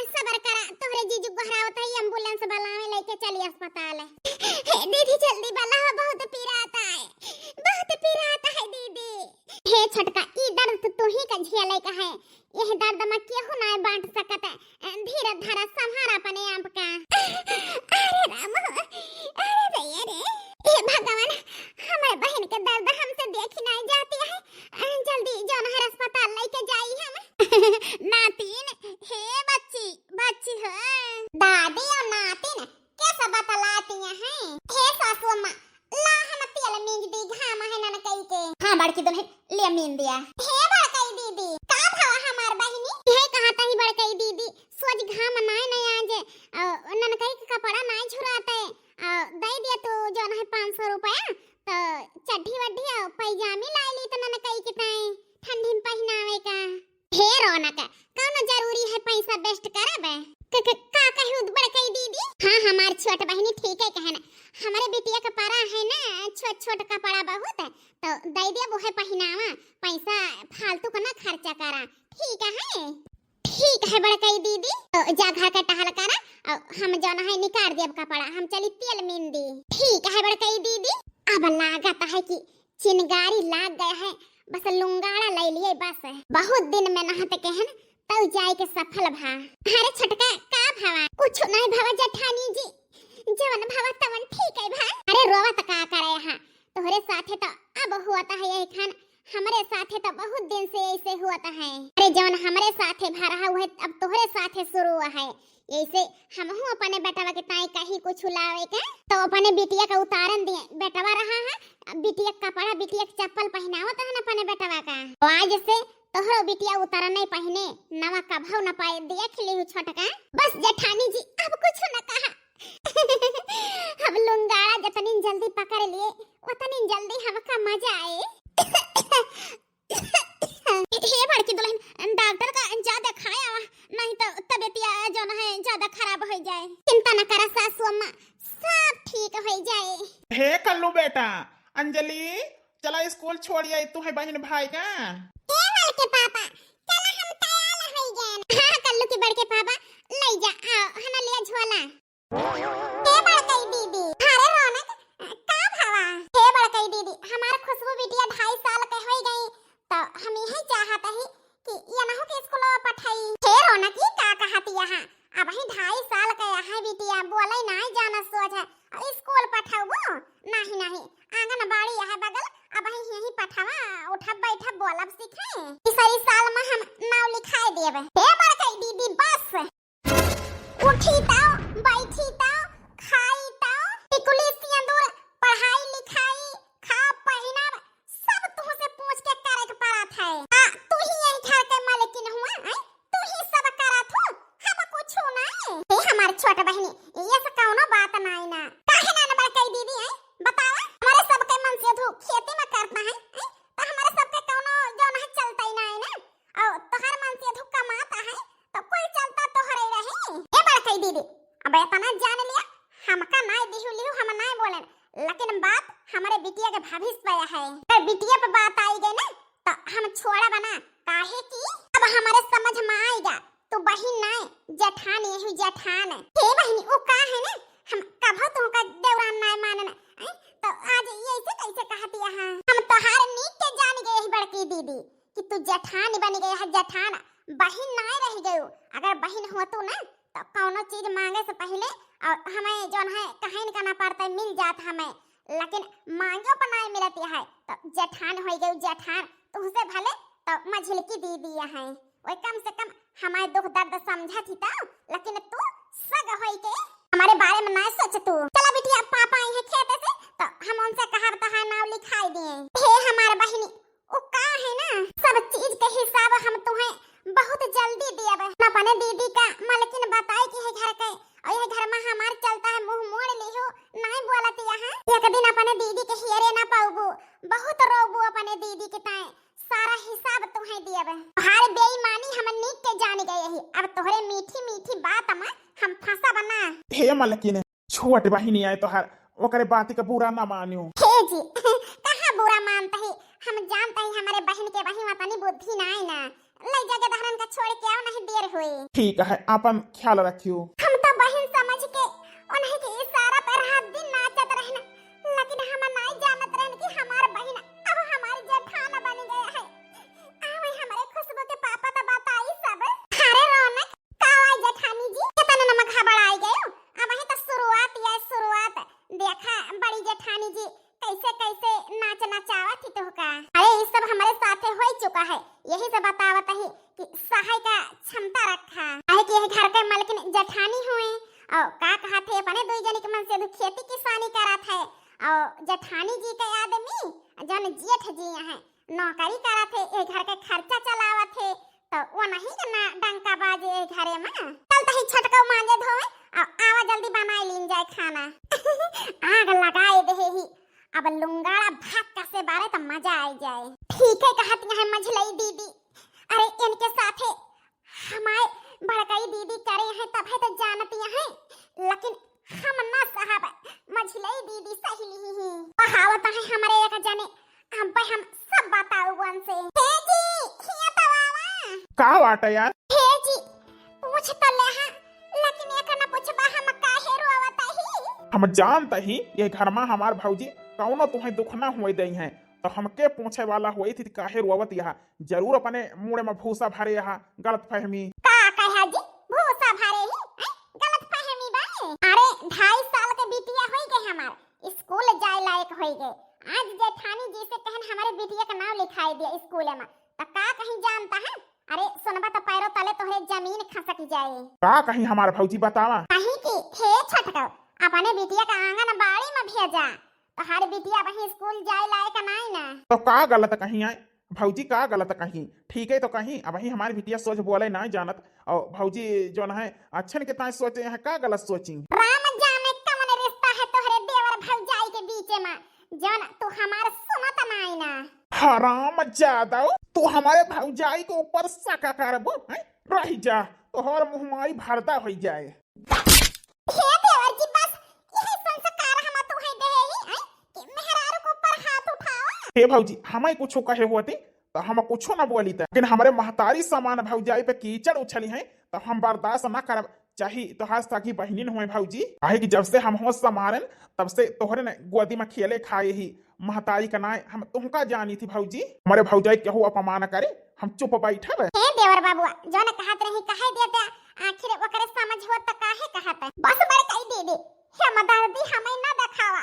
सबर करा, तोहरे जीजू गोहरावत है, ambulance बुलावे लेके चली अस्पताल। हे दीदी जल्दी बुलावा, बहुत पिरात है, बहुत पिरात है दीदी। हे छोटका, ई दर्द तो तू ही का झेले का है, यह दर्द में केहू ना बांट सकत है। धीरज धरा, संभार अपने आप का। अरे राम, अरे रे, अरे। हे भगवान, हमारे बहन के दर्द हमसे देखी नहीं जाती है। जल्दी जौन है अस्पताल लेके जाई हम। नातिन, हे बच्ची, बच्ची हो। दादी और नातिन, कैसे बतलाती हैं? हे सासू अम्मा, ला हम तेल मींज दी, घाम है ननकई के। हाँ बड़की दुल्हन, ले मीन दिया। हे बड़कई दीदी, का भवा हमार बहिनी? हे कहा तही बड़कई दीदी, सोच घाम नाय न आज, अ, ननकई के कपड़ा नाय झुराते, अ, दे दिया तू जौन है पाँच सौ रुपया, तो चड्ढी वड्ढी और पैजामी लाई ली तो ननकई के ताई ठंडी में पहिनावे का। हे रौनक, कौनो जरूरी है पैसा waste करब? क-, क-, का कहू बड़कई दीदी? हाँ, हमार छोट बहिनी ठीक है कहन, हमरे बिटिया के परा है ना छोट छोट कपड़ा बहुत, तो दे दे वो है पहिनावा, पैसा फालतू को ना खर्चा करा, ठीक है? ठीक है बड़कई दीदी, तो जा घर का टहल करा, और हम जौन है निकाल देब कपड़ा, हम चली तेल मीन दी। ठीक है बड़कई दीदी। अब लागत है कि चिनगारी लाग गया है, बस लुंगाड़ा ले लिए बस। बहुत दिन में नहात के हन, तब जाए के सफल भा। अरे छोटका, का भवा? कुछ नहीं भवा जेठानी जी, जवन भवा तवन ठीक है भा। अरे रोवत का करे हा, तोहरे साथे तो अब हुआ है यही खान, हमरे साथे तो बहुत दिन से ऐसे हुआ है। अरे जवन हमरे साथे भा रहा हुआ है, अब तोहरे साथे शुरू हुआ है। ऐसे हमहू अपने बेटवा के ताई कही कुछ लावे के, तो अपने बिटिया का उतारन दिए। बेटवा रहा है, अब बिटिया का कपड़ा, बिटिया का चप्पल पहिनावत हन अपने बेटवा का। तो आज से तोहरो बिटिया उतारा नहीं पहिने, नवा कभव न पाए, देख लिहु छोटका। बस जेठानी जी, अब कुछ न कहा। अब लुंगाड़ा जतनी जल्दी पकड़ लिए, उतनी जल्दी हमका मजा आए। हे बड़की दुल्हन, डॉक्टर का जा देखाया, नहीं तो तबीयतिया जौन है ज्यादा खराब हो जाए। चिंता न करा सासू अम्मा, सब ठीक हो जाए। हे कल्लू बेटा, अंजलि, चला स्कूल छोड़ आई तू है बहन भाई का। ए बड़के पापा, चला हम तैयार हो गए। हाँ, कल्लू की बड़के पापा, ले जा, आओ, हना लिया झोला। हे बड़कई दीदी, अरे रौनक, का भवा? हे बड़कई दीदी, हमार खुशबू बिटिया ढाई साल के होई गई, तो हम यही चाहत ही कि यनहु के स्कूल पठाई। हे रौनक, ई का कहत यहाँ? अब ही ढाई साल के यहाँ बिटिया बोले नाई जाना सोच है, और स्कूल पठाबो? नहीं, नहीं, आंगनबाड़ी यहाँ बगल, अब ही यही पठावा, उठब बैठब बोलब सीखे। तीसरी साल में हम नाव लिखाए देब। हे बड़कई दीदी, बस। उठी ताओ, बैठी ताओ, खाई ताओ, टिकुली सिंदूर, पढ़ाई लिखाई, खा पहिनब, सब तुहसे पूछ के करे के पड़त है। आ, तू ही यही घर के मालकिन हुआ, हैं? अरे बहिनी, ये सब कौनो बात नाई ना। काहे ना, ना बड़कई दीदी, हैं? बतावा, हमरे सबके मनसेधू खेती में करता है, हैं? तो हमरे सबके कौनो जौन है चलता ही नाई ना। और तोहर मनसेधू कमाता है, तो कुल चलता तोहरे रही। ए बड़कई दीदी, अब इतना जान लिया, हमका नाई दिहू लिहू, हम नाई बोलेन, लेकिन बात हमरे बिटिया के भविष्य पे है। अगर बिटिया पे बात आई गई ना, तो हम छोड़ब ना, काहे कि अब हमरे समझ में आएगा, तू बहिन नाय, जेठान यही जेठान। हे बहिनी, उ का है ना, हम कभो तुमका देवरान नाय मानन, हैं? तो आज ये ऐसे कैसे कहती है? हम तोहार नीक के जान गए ही बड़की दीदी कि तू जेठान बन गए है, जेठान, बहिन नाय रह गयो। अगर बहिन होतू ना, तो कौनो चीज मांगे से पहले और हमें जौन है कहीं का ना पड़ता, मिल जात हमें, लेकिन मांगो पर नाय मिलती है, तो जेठान हो गयो जेठान, तुमसे भले तो मझिलकी दीदी है, वो कम से कम हमारे दुख दर्द समझत ही तो, लेकिन तू सग होई के हमारे बारे में ना सोच तू। चला बिटिया, पापा आई है खेते से, तो हम उनसे कहा तो है नाव लिखाई दिए। हे हमार बहिनी, उ का है ना, सब चीज के हिसाब हम तुहे बहुत जल्दी दियब। हम अपने दीदी का मलकिन बताई कि है घर के, और ये घर में हमार चलता है, मुंह मोड़ लिहो, नहीं बोलत यहाँ। एक दिन अपने दीदी के हियरे ना पाउबू, बहुत रोबू अपने दीदी के ताए। सारा हिसाब तुहे दियब। तोहार बेईमानी हम नीक के जान गए ही। अब तोहरे मीठी मीठी बात में हम फंसब ना। हे मलकिन, छोट बहिनी आए तोहार, ओकरे बात के बुरा ना मानियो। हे जी, कहाँ बुरा मानत ही? हम जानत ही हमरे बहिन के वही वतनी बुद्धि नाई ना। ले जाके दहरन का छोड़ के आओ, नहीं देर होई। ठीक है, अपन ख्याल रखियो। हम तो बहिन समझ के उन्हीं के इशारा पर रात दिन नाचत रहना, लेकिन हम नाई जानत रहन कि हमार बहिन अब हमार जेठान बन गया है। आवे हमरे खुशबू के पापा तो बताई सब। अरे रौनक, का हुआ जेठानी जी? कितना नमक घबराई गयो? अब ही तो शुरुआत या शुरुआत। देखा बड़ी जेठानी जी कैसे कैसे नाच नचावत ही तोहका। अरे ये सब हमरे साथे हो चुका है, यही से बतावत ही कि सहाय का क्षमता रखा। काहे कि यह घर के मालकिन जेठानी हुए और का कहा थे अपने दुई जनी के मन से खेती किसानी करत है और जेठानी जी के आदमी जौन जेठ जी हैं नौकरी करत है, ये घर के खर्चा चलावत है, तो वो नहीं के ना डंका बाजे ये घरे में। चल तही छोटका मांजे धोवे, आ, आवा जल्दी बनाए लीन जाए खाना। आग लगाए दे ही, अब लुंगाड़ा भात कसे बारे तो मजा आई जाए। ठीक है कहत यहाँ मझलई दीदी, अरे इनके साथे हमारे बड़कई दीदी करे हैं तब है तो जानती हैं, लेकिन हम ना साहब मझलई दीदी सही ही। कहावत है हमरे एक जने, अब हम सब बताऊ उनसे। हे जी, हिया तो आवा। का बात है यार? हे जी, पूछ तो ले हाँ, लेकिन एक ना पूछबा हम काहे रोवत ही? हम जानत ही ये घर में हमार भौजी कौनो तुहे दुख ना होए दई हैं, तो हमके पूछे वाला होई थी काहे रोवत यहाँ? जरूर अपने मुड़े में भूसा भरे यहाँ, गलतफहमी। का कहा जी? भूसा भरे ही? हैं? गलतफहमी बा? अरे ढाई साल के बिटिया होई गए हमार, स्कूल जाए लायक होई गए। आज जेठानी जी से कहन हमारे बिटिया का नाम लिखाई दिया स्कूल में, तो का कहीं जानता है? अरे सुनबा तो पैरों तले तोहरे जमीन खसक जाए। का कहीं हमार भौजी बतावा? कहीं कि हे छोटका, अपने बिटिया का आंगनबाड़ी में भेजा, तोहार बिटिया वहीं स्कूल जाए लायक नाई ना। तो का गलत कहीं आए भौजी, का गलत कहीं? ठीक है तो कहीं, अब ही हमार बिटिया सोच बोले नाई जानत, और भौजी जौन है अच्छन के ताई सोचे हैं, का गलत सोची? राम जाने कौन रिश्ता है तोहरे देवर भौजाई के बीच में, जौन तू हमार सुनत नाई ना। हराम जादव, तू हमारे भौजाई के ऊपर शक करबो, हैं? रह जा, तोहर मुँह माई भरदा होई जाए। हे देवर जी, बस यही संस्कार हम तुहे दे ही, हैं? कि मेहरारू के ऊपर हाथ उठावा। हे भौजी, हमें कुछो कहे होती तो हम कुछो ना बोली, लेकिन हमरे महतारी समान भौजाई पे कीचड़ उछली है तो हम बर्दाश्त ना करब। चाहे तोहार सगी बहिनिन होए भौजी, काहे कि जब से हम होश संभारेन तब से तोहरे न गोदी में खेले खाए ही। महतारी का नाय हम तुमका जानी थी भौजी। हमरे भौजाई केहू अपमान करे, हम चुप बैठब? हे देवर बाबुआ, जौन कहत रही कहे देता, आखिर ओकरे समझ होत त काहे कहत? बस बड़कई दीदी, हमदर्दी हमें ना देखावा,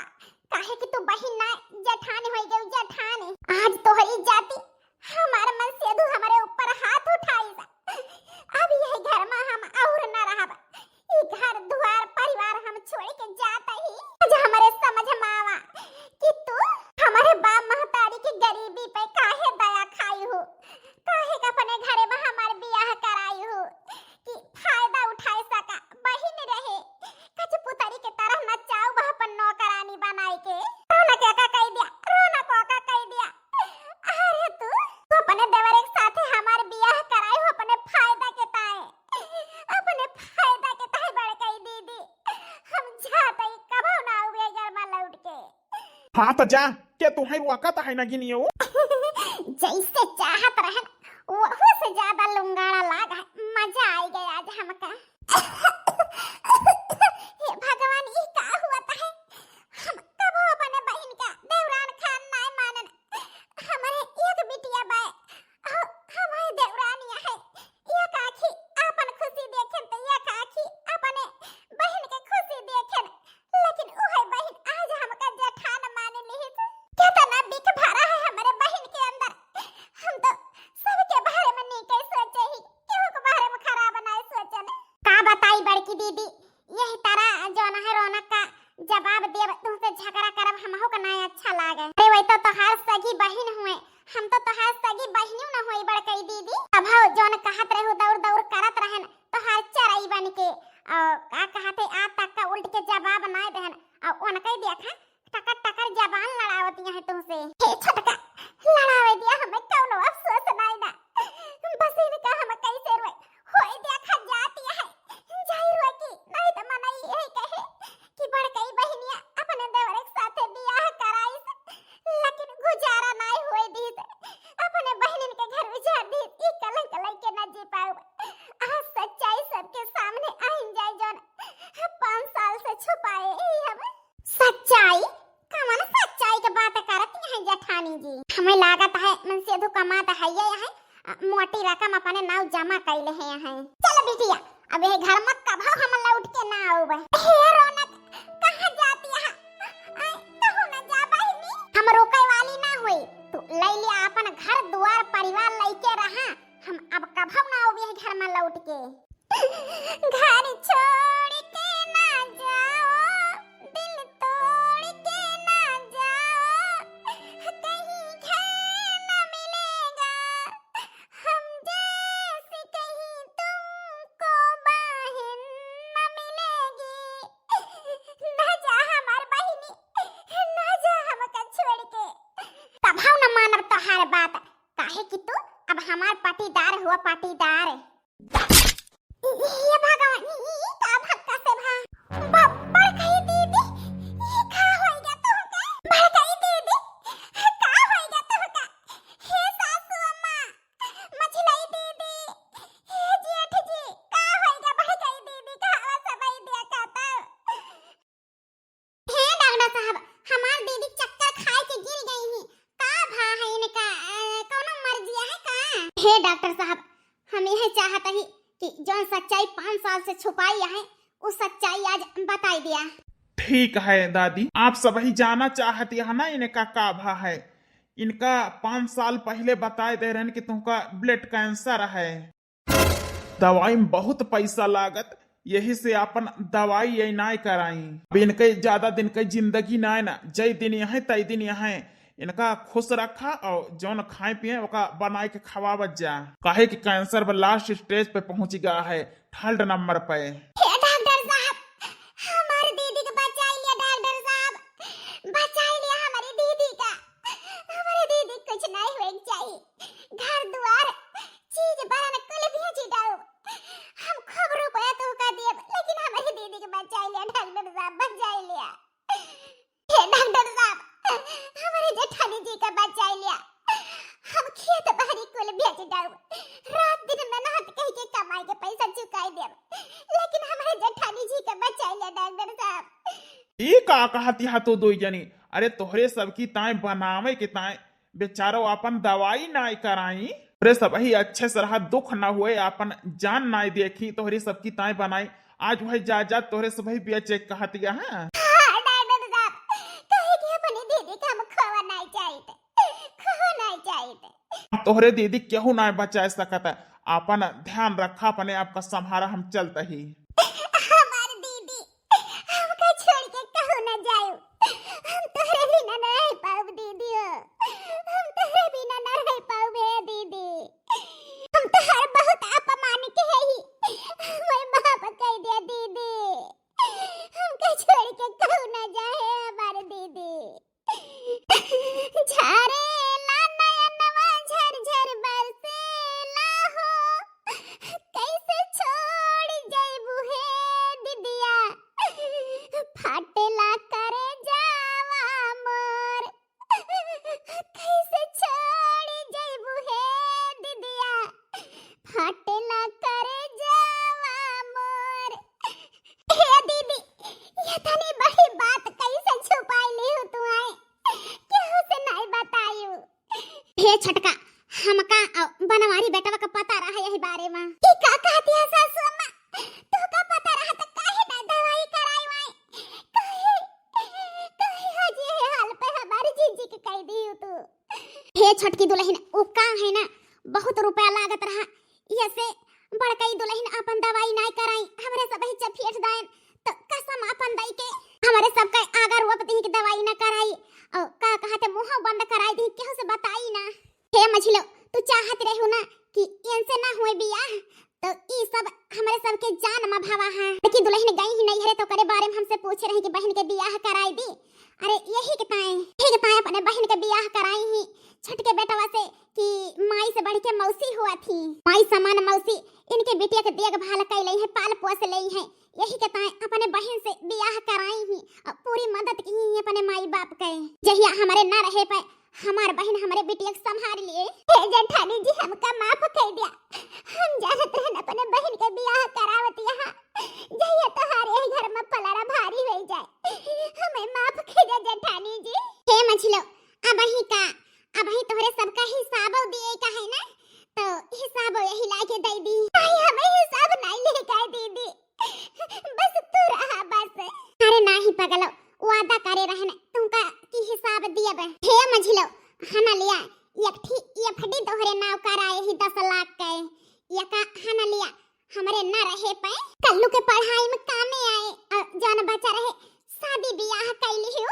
काहे कि तू बहिन ना जेठानी होई गई, जेठानी। आज तोहरी जाति हमार मनसेधू हमरे ऊपर हाथ उठाई सा। अब यही घर में हम और न रहब। ई घर दुआर परिवार हम छोड़ के जात ही। आज हमरे समझ में आवा कि तू हमरे बाप महतारी की गरीबी पे काहे दया खाई हो, काहे के अपने घरे में हमार बियाह कराई हो कि फायदा उठाए सका। बहिन रहे, हाँ त जा, के तुहैं रोकत है नगिनियो? जैसे चाहत रहन, वहू से ज्यादा लुंगाड़ा लाग है। मजा आइ गया आज हमका। हे भगवान, ई का हुआ है? हम कबो अपने बहिन का देवरान खान नाय मानन। हमरे एक बिटिया बाय, अउर हमरे देवरानिया है। एक आँखी आपन खुशी देखेन त एक आँखी अपने बहिन के खुशी देखेन, लेकिन उहे बहिन आज हमका जेठान मान लिहिस। केतना बिख भरा है हमरे बहिन के अंदर। हम तो सबके बारे में नीके सोचे ही, केहू के बारे में खराब नाय सोचन। का बताई बड़की दीदी, यही तरह जौन है रौनक का जवाब देब, तुमसे झगड़ा करब, हमहू का नाय अच्छा लागे। अरे वही तो तोहार सगी बहिन हुए, हम तो तोहार सगी बहिनियो न होई बड़कई दीदी। तबहू जौन कहत रहू दौड़ दौड़ करत रहन तोहार चरई बन के, और का कहत है आज तक का उल्ट के जवाब नाय देहन, और उनके देखा टकर टकर जबान लड़ावतिया है तुमसे। हे छोटका, लड़ावे दिया, हमें कौनो अफसोस नाय ना। बस इनका हम कैसे रोए, होई देखा जातिया है। जाई रोए की, नाय त मनई यही कहे कि बड़कई बहिनिया अपने देवरे के साथे बियाह कराइस, लेकिन गुजारा नाय होए दीस। अपने बहिनिन के घर उजाड़ दीस, ई कलंक लइके ना जी पाउब। आज सच्चाई सबके सामने आइन जाए, जौन पाँच साल से छुपाए ही हम। सच्चाई? कवन सच्चाई के बात करत हैं जेठानी जी? हमें लागत है मनसेधु कमात है ये है, अ, मोटी रकम अपने नाव जमा कैले हैं यहाँ। चल बिटिया, अब ये घर में कभो हम लौट के ना आउब। हे रौनक, कहाँ जाती है? आय, कहूँ ना जा बहिनी। हम रोके वाली ना होई, तू ले लिया अपन घर दुआर परिवार लइके रहा, हम अब कभो ना आउब ये घर में लौट के। घर छोड़ के ना जाओ, दिल तोड़ के ना जाओ, कहीं घर न मिलेगा, हम जैसी कहीं तुमको बहन न मिलेगी। ना जा हमार बहिनी, ना जा हमका छोड़ के। तबहू न मानब तोहार बात, काहे कि तू अब हमार पटीदार हुआ, पटीदार। हे भगवान, ई, ई का भक्का से भा? ब-, बड़कई दीदी, ई का होइगा तुमका? बड़कई दीदी, का होइगा तुमका? हे सासू अम्मा, मझिलई दीदी, हे जेठ जी, का होइगा बड़कई दीदी? का हवा सब ई दिया कहता? हे डॉक्टर साहब, हमार दीदी चक्कर खाए के गिर गई ही। का भा है इनका? अ, कौनो मर्जिया है का? हे डॉक्टर साहब, हम यह चाहत ही कि जौन सच्चाई पाँच साल से छुपाई है, उ सच्चाई आज बताई दिया। ठीक है दादी, आप सबही जाना चाहत है ना इनका का भा है। इनका पाँच साल पहिले बताए दे रहन कि तुमका ब्लड कैंसर है। दवाई में बहुत पैसा लागत, यही से आपन दवाई ये नाय कराई। अब इनके ज्यादा दिन के जिंदगी नाय ना, जय दिन यहाँ तय दिन यहाँ। इनका खुश रखा और जौन खाए पिए ओका बनाए के खवावत जा, काहे कि कैंसर बा लास्ट स्टेज पे पहुंच गया है, थर्ड नंबर पे। हे डॉक्टर साहब, हमार दीदी के बचाई लिया डॉक्टर साहब, बचाई लिया हमारी दीदी का। हमारी दीदी कुछ नहीं होए के चाहिए, घर दुआर चीज बरन कुल बेच डाउब। हम खूब रुपया तोहका देब, लेकिन हमारी दीदी के बचाई लिया डॉक्टर साहब, बचाई लिया। हे डॉक्टर साहब, हमारे जेठानी जी का बचाई लिया। हम खेत बारी कुल बेच डाउब, रात दिन मेहनत कई के कमाई के पैसा चुकाई देब, लेकिन हमारे जेठानी जी का बचाई लिया डॉक्टर साहब। ई का कहती हा तू दुई जनी? अरे तोहरे सबकी ताई बनावे के ताई बेचारो आपन दवाई नाय कराई। तोहरे सबही अच्छे से रहा, दुख ना हुए, आपन जान नाय देखी, तोहरे सबकी ताई बनाई। आज वही जा जा तोहरे सबही बेचे कहतिया है। हाँ, डॉक्टर साहब, कहे कि अपनी दीदी का हम खोवा नाय चाहित, खोवा नाय चाहित। तोहरे दीदी केहू नाय बचाए सकत है। आपन ध्यान रखा, अपने आप का संभारा, हम चलत ही। हमार दीदी, हमका छोड़ के कहूँ ना जायू। हम तोहरे बिना ना रह पाउब दीदी हो। हम तोहरे बिना ना रह पाउब हे दीदी। हम तोहार बहुत अपमान के हई। हमें माफ कर दिया दीदी। हमका छोड़ के कहूँ ना जाए हमार दीदी। झरेला नयनवा झरझर बरसेला हो, कैसे छोड़ जइबू छोटका, हमका अउ बनवारी बेटवा का पता रहा यही बारे मा। ई का कहती है सासू अम्मा? तोहका पता रहा त काहे ना दवाई कराई वाई? काहे, काहे आज ये हाल पे हमारी जीजी के कई दिहू तू? हे छोटकी दुलहिन, उ का है ना, बहुत रुपया लागत रहा, यसे बड़कई दुलहिन अपन दवाई नाई कराई, हमरे सबही चफियट दायन, त कसम अपन दई के हमरे सबका आगा रोप दिही कि दवाई ना कराई, अउ का कहते मुँह बंद कराई दिही, केहू से बताई ना। हे मझिलो, तू चाहत रहू ना कि इनसे ना होए बियाह, त ई सब हमरे सबके जान मा भावा है। बड़की दुलहिन गई ही नैहरे त ओकरे बारे मा हमसे पूछे रही कि बहिन के बियाह कराई दी। अरे यही के ताए, यही के ताए अपने बहिन के बियाह कराई ही छोटके बेटवा से कि माई से बढ़ के मौसी हुआ थी, माई समान मौसी। इनके बिटिया के देखभाल कई लई है, पाल पोस लई है, यही के ताए अपने बहिन से बियाह कराई ही अउ पूरी मदद की ही अपने माई बाप के। जहिया हमरे ना रहे पे हमार बहिन हमरे बिटिया के संभाल लिए। हे जेठानी जी, हमका माफ कई दिया, हम जानत रहन अपने बहिन के बियाह करावत यहाँ, जहिया तोहार यही घर मा पलरा भारी होई जाए, हमें माफ कई दिया जेठानी जी। हे मझिलो, अबही का, अबही तोहरे सबका हिसाब दिए का है ना, तो हिसाब यही लाके दे दी। भाई, हमें हिसाब नहीं लेके आए दीदी, बस तू रहा बस। अरे नाही पगलो, वादा करे रहन तुमका की हिसाब दियब। हे मझिलो, हना लिया एक ठी एफडी तोहरे नाव कराए ही दस लाख के, यका हना लिया हमरे न रहे पे कल्लू के पढ़ाई मा कामे आए, अ, जौन बचा रहे शादी बियाह कैली हो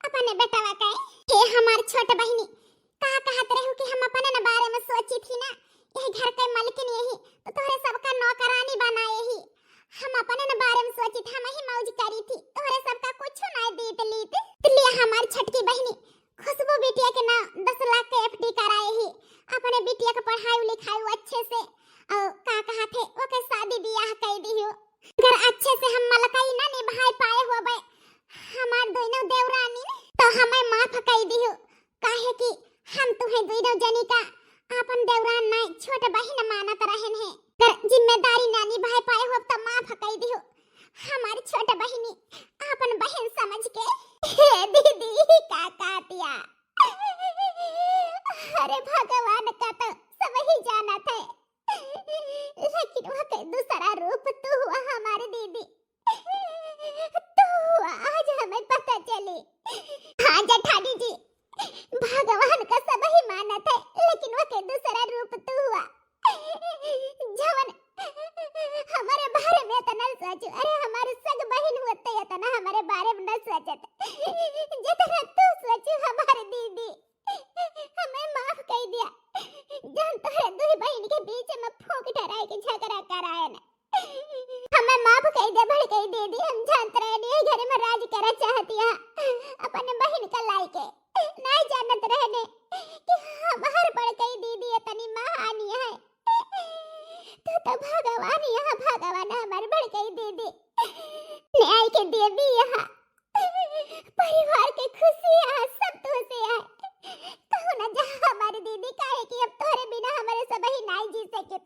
अपने बेटवा के। हे हमार छोट बहिनी, का कहत रहू कि हम अपने न बारे मा सोची थी ना, यही घर के मलकिन यही तो तोहरे सबका नौकरानी बनाए ही, हम अपने न बारे मा सोची थी, हम ही मौज करी थी, तोहरे सबका कुछ ना दीत लीत। त लिया हमार छोटकी बहिनी, खुशबू बिटिया के नाम दस लाख के एफडी कराए ही, अपने बिटिया के पढ़ाई लिखाई अच्छे से, अउ का कहत है, ओके शादी बियाह कई दिहू। अगर अच्छे से हम मलकई ना निभाए पाए होबे हमार दोनों देवरानी, तो हमें माफ कई दिहू, काहे कि हम तुहे दोनों जनी का आपन देवरान नाई छोट बहिन मानत रहन है। अगर जिम्मेदारी ना निभाए पाए होब तो माफ कई दिहू हमार छोट बहिनी, आपन बहिन समझ के। हे दीदी, का कहतिया? अरे भगवान का तो सब ही जानत है, लेकिन वह के दूसरा रूप तू हुआ हमार दीदी, तू हुआ, आज हमें पता चली। हाँ जेठानी जी, भगवान का सब ही मानत है, लेकिन वह के दूसरा रूप तू हुआ। जवन हमारे बारे मा इतना सोचू, अरे हमार सग बहिन होते इतना हमारे बारे मा न सोचत, जितना तू सोचू हमार दीदी। हमें माफ कई दिया, जौन तोहरे दुई बहिन के बीच मा फूंक ठहराए के झगड़ा कराए ना। हमें माफ कई दे, भड़कई दीदी, हम जानत रहे नहीं घर मा राज करा चाहतिया अपने बहिन का लाई के। नाई जानत रहने कि हमार बड़कई दीदी इतनी महान है। तू तो भगवान यहाँ, भगवान हमार बड़कई दीदी, न्याय के देवी यहाँ, परिवार के खुशी यहाँ सब तुझसे है। कहूँ ना जा हमारी दीदी, काहे कि अब तोहरे बिना हमारे सब ही नाई जी सके।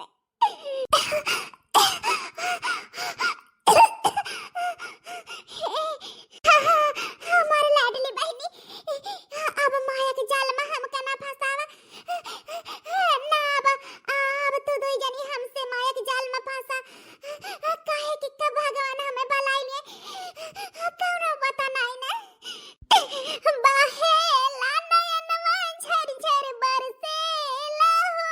हमार लाडली बहिनी, अब माया के जाल मा हमका ना फंसावा। ना अब, अब तू दुई जनी हमसे माया के जाल मा फंसा। काहे कि कब भगवान हमें भलाई लिए, कौनो पता नाई ना। बहेला नयनवा झरझर बरसेला हो।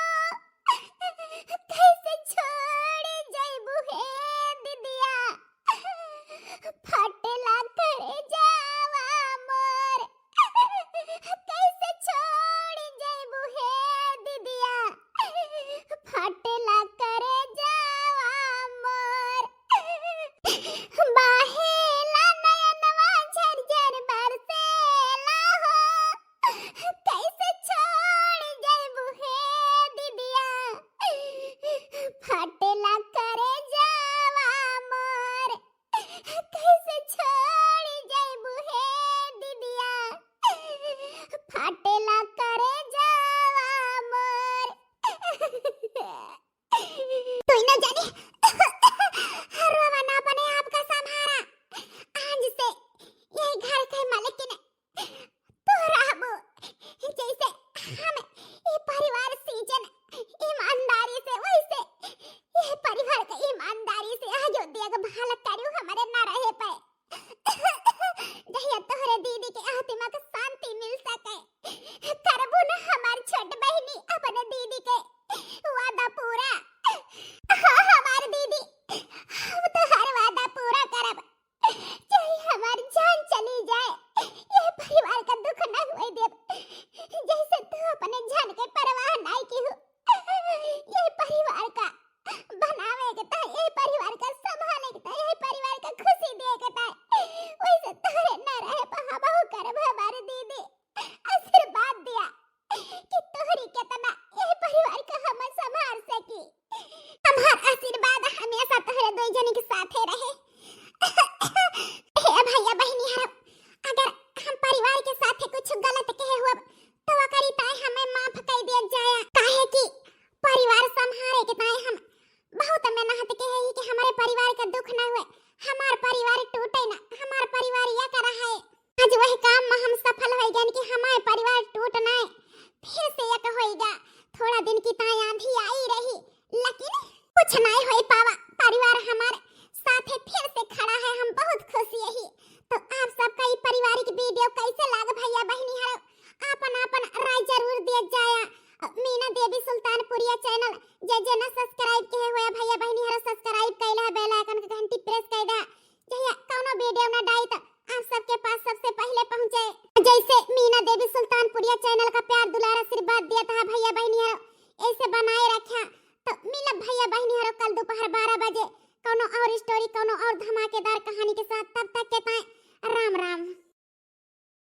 हालत करू हमरे ना रहे पे। जहिया तोहरे दीदी के आत्मा के शांति मिल सके, करबू ना हमार छोट बहिनी अपने दीदी के वादा पूरा? हाँ हमार दीदी, हम तोहार वादा पूरा करब, चाहे हमार जान चली जाए, ये परिवार का दुख ना होए देब। जैसे तू अपने जान के परवाह नाई किहू, ये परिवार का बनावे के ताई, ये परिवार का संभाले के ताई, ये परिवार का खुशी दे के ताई, वैसे तोहरे ना रहे पर हमहू करब हमार दीदी। आशीर्वाद दिया कि तोहरी केतना ये परिवार का हम संभाल सकी। हमार आशीर्वाद हमेशा तोहरे दुई जनी के साथे रहे। हे भैया बहिनी हरब, अगर हम परिवार के साथे कुछ गलत कहे हुआ तो ओकरी ताई हमें माफ कर दिया जाया, काहे कि परिवार संभाले के ताई हम बहुत मेहनत के है कि हमारे परिवार का दुख ना हुए, हमार परिवार टूटे ना, हमार परिवार एक रहे। आज वह काम में हम सफल हो गए कि हमारे परिवार टूट ना, फिर से एक होइगा। थोड़ा दिन की ताई आंधी आई रही, लेकिन कुछ नहीं हो पावा, परिवार हमारे साथे फिर से खड़ा है, हम बहुत खुशी यही। तो आप सबका ये पारिवारिक वीडियो कैसे लाग भैया बहिनी हरो, आपन आपन राय जरूर दिया जाया। मीना देवी सुल्तानपुरिया चैनल जे जे ना सब्सक्राइब किहे हुए भैया बहिनी हरो, सब्सक्राइब कैला है, बेल आइकन के घंटी प्रेस कर दा, जहिया कौनो वीडियो ना डाई तो आप सबके पास सबसे पहले पहुँचे। जैसे मीना देवी सुल्तानपुरिया चैनल का प्यार दुलार आशीर्वाद दिया था भैया बहिनी